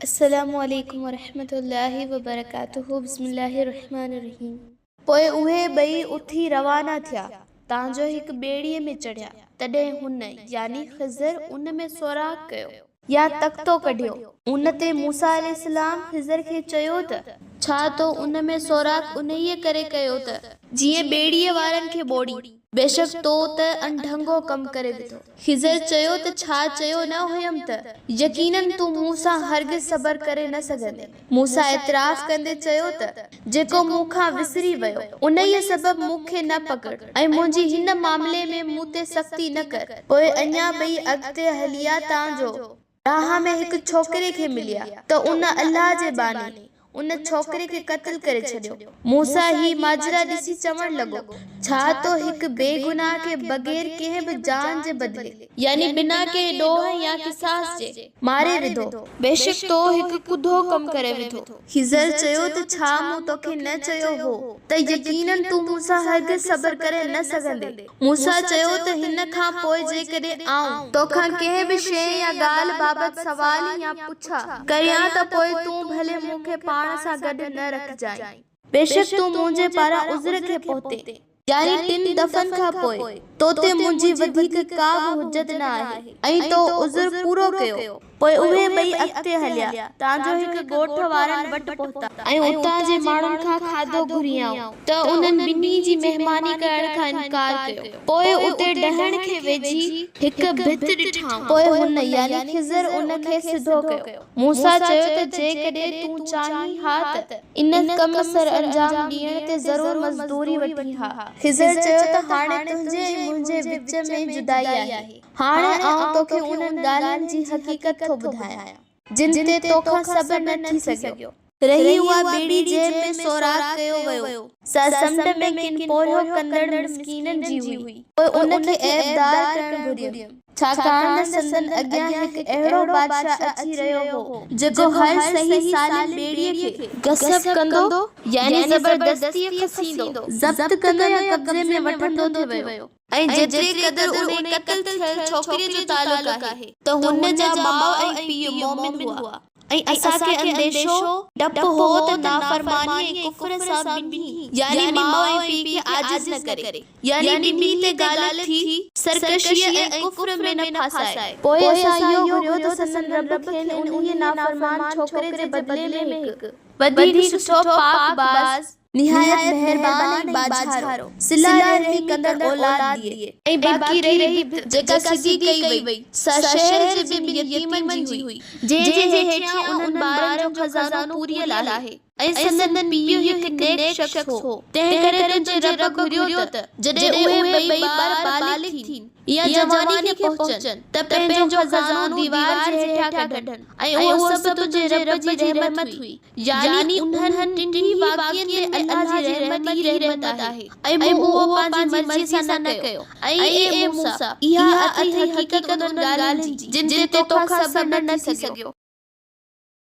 السلام عليڪم ورحمة الله وبرڪاته بسم الله الرحمٰن الرحيم. پوء اهي ٻئي اٿي روانا ٿيا، تان جو هڪ ٻيڙيء ۾ چڙهيا، تڏهن هن، يعني خضر، ان ۾ سوراخ ڪيو، يا تختو ڪڍيو. ان تي موسيٰ عليه السلام خضر کي چيو ته، ڇا تو ان ۾ سوراخ انهيء ڪري ڪيو ته، جيئن ٻيڙيء وارن کي ٻوڙين؟ بيشڪ تو ته اڻڍنگو ڪم ڪري وڌو. خضر چيو ته ڇا چيو نه هيم ته يقيناً تون مون سان هرگز صبر ڪري نه سگهندين. موسيٰ اعتراف ڪندي چيو ته جيڪو مون کان وسري ويو، انهيء سبب مون کي نه پڪڙ ۽ منهنجي هن معاملي ۾ مون تي سختي نه ڪر. پوء اڃا ٻئي اڳتي هليا تان جو راهه ۾ هڪ ڇوڪري کي مليا ته ان الله جي ٻانهي ان ڇوڪري کي قتل ڪري ڇڏيو. موسيٰ هي ماجرا ڏسي چوڻ لڳو، ڇا تو هڪ بي گناهه کي بغير ڪنهن به جان جي بدلي، يعني بنا ڪنهن ڏوهه يا قصاص جي، ماري وڌو؟ بيشڪ تو هڪ ڪڌو ڪم ڪري وڌو. خضر چيو ته ڇا مون توکي نه چيو هو ته يقيناً تون مون سان هرگز صبر ڪري نه سگهندين؟ موسيٰ چيو ته هن کان پوء جيڪڏهن آئون توکان ڪنهن به شيء يا ڳالهه بابت سوال يا پڇا ڪريان ته پوء تون ڀلي مون کي پاڻ سان گڏ نه رکجانء. بيشڪ تون منهنجي پاران عذر کي پهتين. يعني ٽن دفعن کان پوء تو تي منهنجي وڌيڪ ڪا به حجت نه آهي ۽ تو عذر پورو ڪيو. پوء اهي ٻئي اڳتي هليا، تان جو هڪ ڳوٺ وارن وٽ پهتا. ۽ اتان جي ماڻهن کان کاڌو گهريائون، ته انهن ٻنهي جي مهماني ڪرڻ کان انڪار ڪيو. پوء اتي ڊهڻ کي ويجهي هڪ ڀت ڏٺائون. پوء هن، يعني خضر، ان کي سڌو ڪيو. موسيٰ چيو ته جيڪڏهن تون چاهين ها ته ان ڪم سرانجام ڏيڻ تي ضرور مزدوري وٺين ها. خضر چيو ته هاڻي تنهنجي ۽ منهنجي وچ ۾ جدائي آهي. هاڻي آئون توکي انهن ڳالهين جي حقيقت ٿو ٻڌايان، جن تي توکان صبر نه ٿي سگهيو. رهي اها ٻيڙي جنهن ۾ سوراخ ڪيو ويو، سا سمنڊ ۾ ڪن پورهيو ڪندڙ مسڪينن جي هئي. پوء ان کي عيبدار ڪرڻ گهريم، ڇاڪاڻ ته سندن اڳيان هڪ اهڙو بادشاهه اچي رهيو هو، جيڪو هر صحيح سالم ٻيڙيء کي غصب ڪندو، يعني زبردستيء کسيندو، ضبط ڪندو يا قبضي ۾ وٺندو ٿي ويو. ۽ جيتري قدر انهي قتل ٿيل ڇوڪريء جو تعلق آهي ته هن جا ماء ۽ پيء مؤمن هئا ۽ اسان کي انديشو، ڊپ، هو ته نافرماني ۽ ڪفر سان ٻنهي، يعني ماء ۽ پيء، کي عاجز نه ڪري، يعني ٻنهي تي غالب ٿي سرڪشيء ۽ ڪفر ۾ نه ڦاسائي. پوء اسان اهو گهريو ته سندن رب کين انهيء نافرمان ڇوڪري جي بدلي ۾ هڪ وڌيڪ سٺو، پاڪباز، نهايت مهربان ۽ ٻاجهارو، صله رحمي ڪندڙ اولاد ڏئي. ۽ باقي رهي ڀت، جيڪا سڌي ڪئي وئي، سا شهر جي ٻن يتيمن جي هئي، جنهن جي هيٺيان انهن ٻارن جو خزانو پوريل آهي، ۽ سندن پيء هڪ نيڪ شخص هو، تنهنڪري تنهنجي رب گهريو ته جڏهن اهي ٻئي ٻار بالغ ٿين يا جواني کي پهچن، ته پنهنجو خزانو ديوار جي هيٺيان ڪڍن، ۽ اهو سڀ تنهنجي رب جي رحمت هئي. يعني انهن ٽنهي واقعن ۾ الله جي رحمت ئي رحمت آهي ۽ مون اهو پنهنجي مرضيء سان نه ڪيو ۽ اي موسيٰ! اها اٿئي حقيقت انهن ڳالهين جي، جن تي توکان صبر نه ٿي سگهيو.